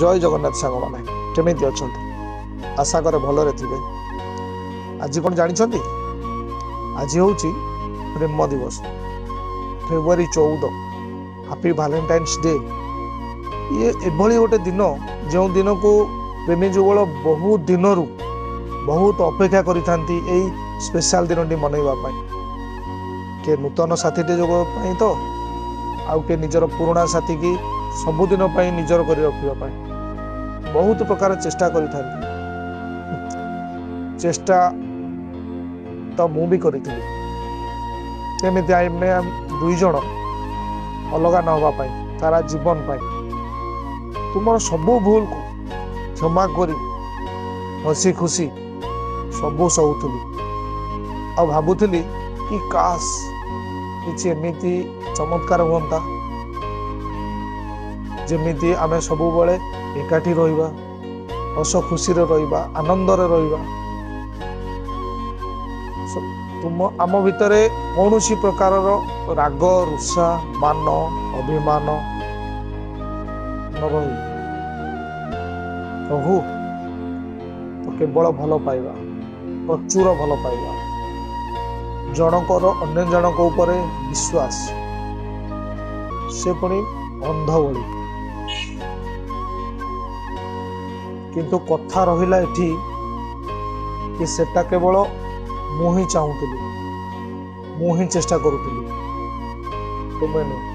ଜୟ ଜଗନ୍ନାଥ ସାଙ୍ଗମାନେ, କେମିତି ଅଛନ୍ତି? ଆଶା କରେ ଭଲରେ ଥିବେ। ଆଜି କ'ଣ ଜାଣିଛନ୍ତି? ଆଜି ହେଉଛି ପ୍ରେମ ଦିବସ, ଫେବୃଆରୀ 14, ହାପି ଭାଲେଣ୍ଟାଇନ୍ସ ଡେ। ଇଏ ଏଭଳି ଗୋଟେ ଦିନ ଯେଉଁ ଦିନକୁ ପ୍ରେମୀ ଯୁଗଳ ବହୁତ ଦିନରୁ ବହୁତ ଅପେକ୍ଷା କରିଥାନ୍ତି ଏଇ ସ୍ପେଶାଲ ଦିନଟି ମନେଇବା ପାଇଁ। କିଏ ନୂତନ ସାଥୀଟେ ଯୋଗ ପାଇଁ ତ ଆଉ କିଏ ନିଜର ପୁରୁଣା ସାଥୀକି ସବୁଦିନ ପାଇଁ ନିଜର କରି ରଖିବା ପାଇଁ ବହୁତ ପ୍ରକାର ଚେଷ୍ଟା କରିଥାନ୍ତି। ଚେଷ୍ଟା ତ ମୁଁ ବି କରିଥିଲି, କେମିତି ଆମେ ଦୁଇ ଜଣ ଅଲଗା ନ ହେବା ପାଇଁ, ସାରା ଜୀବନ ପାଇଁ। ତୁମର ସବୁ ଭୁଲକୁ କ୍ଷମା କରି ହସି ଖୁସି ସବୁ ସହୁଥିଲି ଆଉ ଭାବୁଥିଲି କି କାଶ କିଛି ଏମିତି ଚମତ୍କାର ହୁଅନ୍ତା ଯେମିତି ଆମେ ସବୁବେଳେ ଏକାଠି ରହିବା, ହସ ଖୁସିରେ ରହିବା, ଆନନ୍ଦରେ ରହିବା। ତୁମ ଆମ ଭିତରେ କୌଣସି ପ୍ରକାରର ରାଗ ରୁଷା, ମାନ ଅଭିମାନ ନ ରହି ରହୁ ତ କେବଳ ଭଲ ପାଇବା, ପ୍ରଚୁର ଭଲ ପାଇବା, ଜଣଙ୍କର ଅନ୍ୟ ଜଣଙ୍କ ଉପରେ ବିଶ୍ୱାସ, ସେ ପୁଣି ଅନ୍ଧ ଭଳି। କିନ୍ତୁ କଥା ରହିଲା ଏଠି କି ସେଟା କେବଳ ମୁଁ ହିଁ ଚାହୁଁଥିଲି, ମୁଁ ହିଁ ଚେଷ୍ଟା କରୁଥିଲି, ତୁମେ ନୁହେଁ।